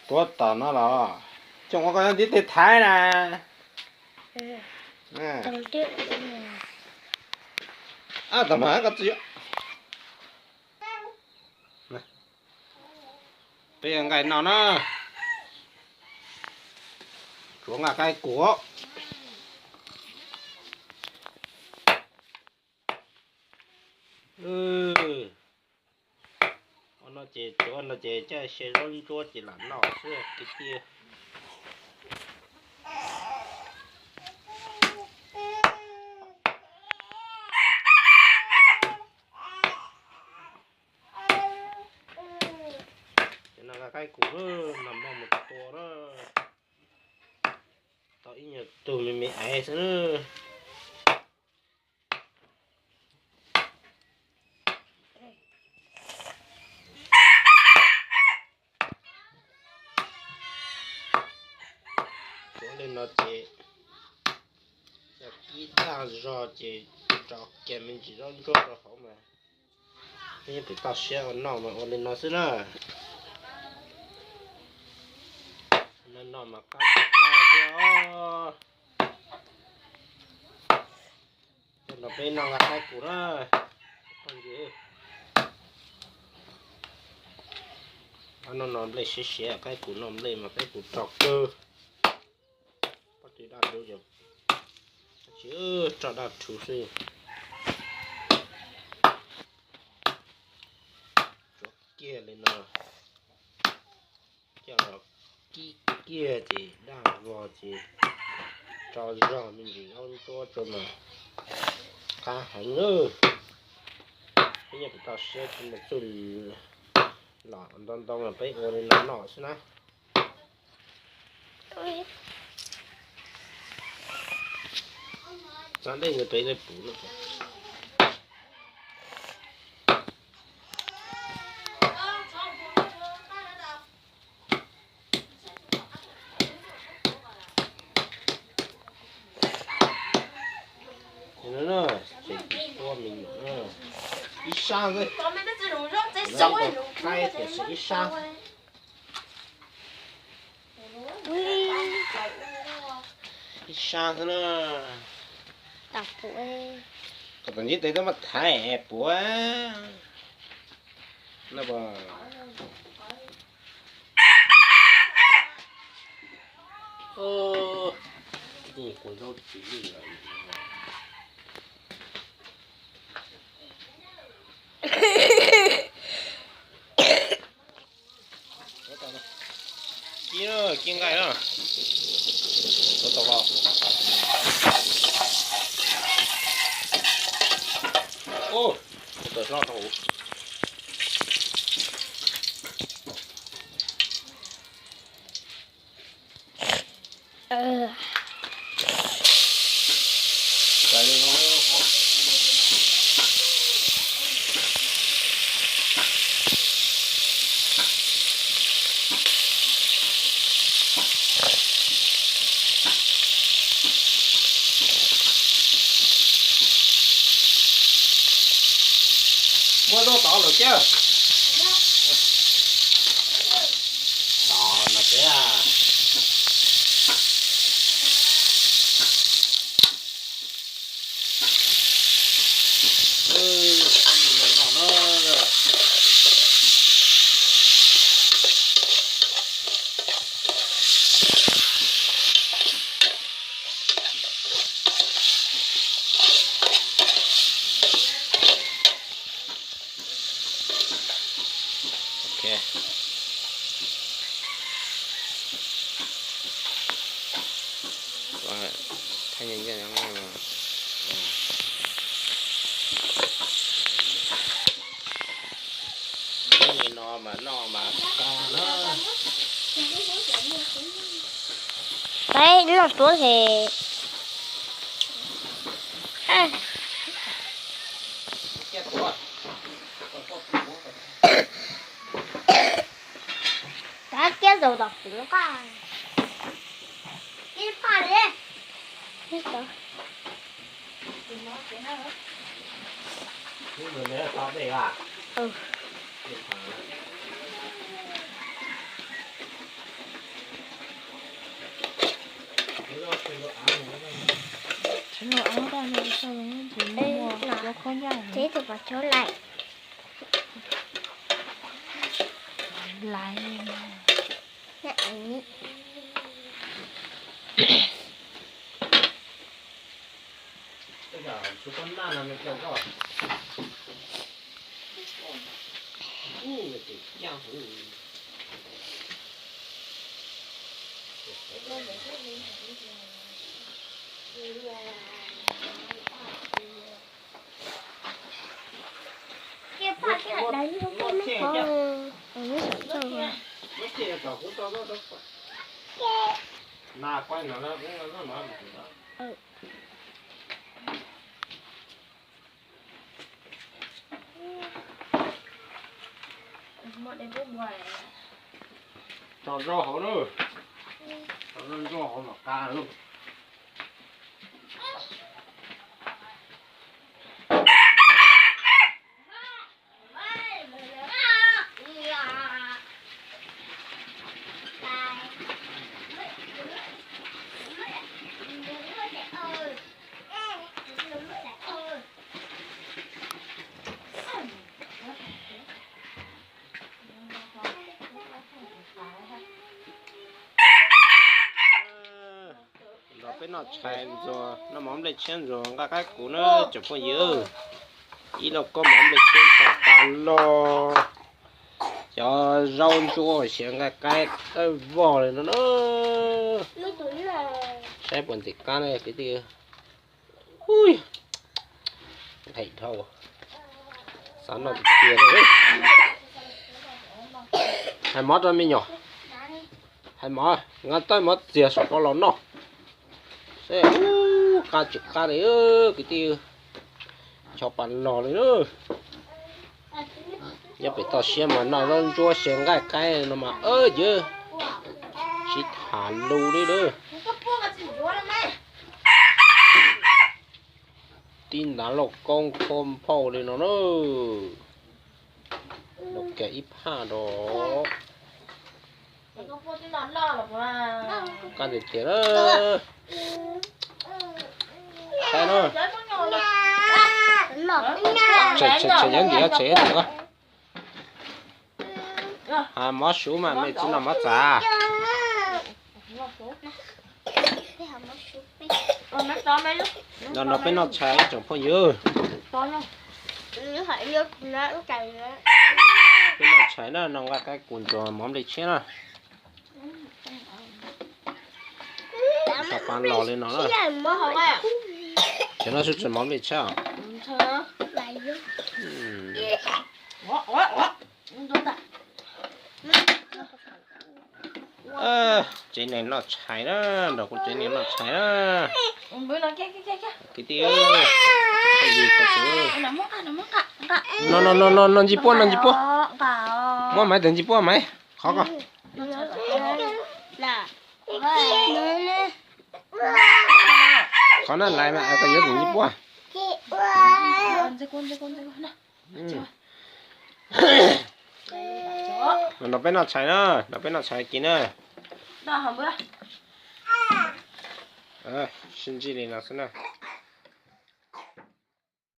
Tuav tom no los, coj ua koj nyob tiv tej thaiv na. Ab, tau mas koj txiv. Peb nqaij noj na. Tsuav nqaij qaib qus. Ua no ces tsuav no ces caij se zaub ntsuab ces lam noj xwb kwv tij. Ces no nqa qaib qus na, mas muaj mus tua na. Tau ib nyuag tug me me aiv xwb na. Tsuav li no ces yog kib dag zog ces rau kiag me ntsis zaub ntsuab rau hauv mas. Peb yeej pem toj siab ua noj mas ua li no xwb na. No noj mas qab qab thiab os. Coj los peb noj nqa qaib qus na. Noj no nplej siav siav, qaib qus noj nplej mas qaib qus rog kawg. Pob tw daj dub, tsis roj daj rhuv xwb. Tsuav kiag li no, coj los kib kiag ces daj vog ces rau zog me ntsis zaub ntsuab rau mas qab heev nawb. Peb nyob pem toj siab tsis muaj txuj los ntau ntau mas peb ua li no noj xwb na. Txav dej ntawd pem dej puv no. Ib sab xwb, ib sab xwb. Ib sab xwb na. Kom tus ntsib tes twb muab thaiv puav. Kib, kib nqaij na. Tau tau. Ub, tawm hlo rau hauv. Muab zaub tod lawm thiab. Tod no thiab. Ok. Ua, thaij nyiaj nyiaj nyob no mas. Nim no mas noj mas kag na. Peb loj tuav ces. Tab kiab zaus tom kuv nqaj. Ib paj li. Ib paj. Ib paj. Tsev tus pom cov lais. Lais. Tso zog hauv na, tso zog hauv los qab. Nrog peb noj tshais ntxuag, noj mov nplej tshiab ntxuag nqaij qaib kuv na tsoom phooj ywg. Ib lauj kaub mov nplej tshiab ntxuag tas los, cov zaub ntsuab xiav nqaij qaib dawb vog li no na. Saib puas ntxim qab ne kwv tij. Ui, nqhis dhau, xav noj tiag tiag li. Hais mov rau me nyuam, hais mov, nqa tawb mov txias saum ko los noj. Seb, ub, qab tsis qab li kwv tij, ncho pa los li na. Nyob pem toj siab mas noj zaub ntsuab xiav nqaij qaib no mas, yawg, tsis tham lus li na. Tib ntav lauj kaub khov nphauj li no na. Los kiag ib phaj rau. Qab tiag tiag na. Saib na. Tshem, tshem, tshem nyob ntim, tshem nyob ntim. Mov suv mas mej tsis noj mov txav. Nrog nrog peb noj tshais tsoom phooj ywg. Peb noj tshais na, noj nqaij qaib kuv ntxuag mov nplej tshiab na. Ncho pa los li no na. Ces no xub tseem mov nplej tshiab. Tsev neeg noj tshais na, nrog kuv tsev neeg noj tshais na. Kwv tij, no no no no no ntsis puab, no ntsis puab. Muab maiv tawm ntsis puab maiv, qhov ko. Qhov na lais mas koj yuav tawm ntsis puab. Nrog peb noj tshais na, nrog peb noj tshais kis na. Sib ntsib li no xwb na.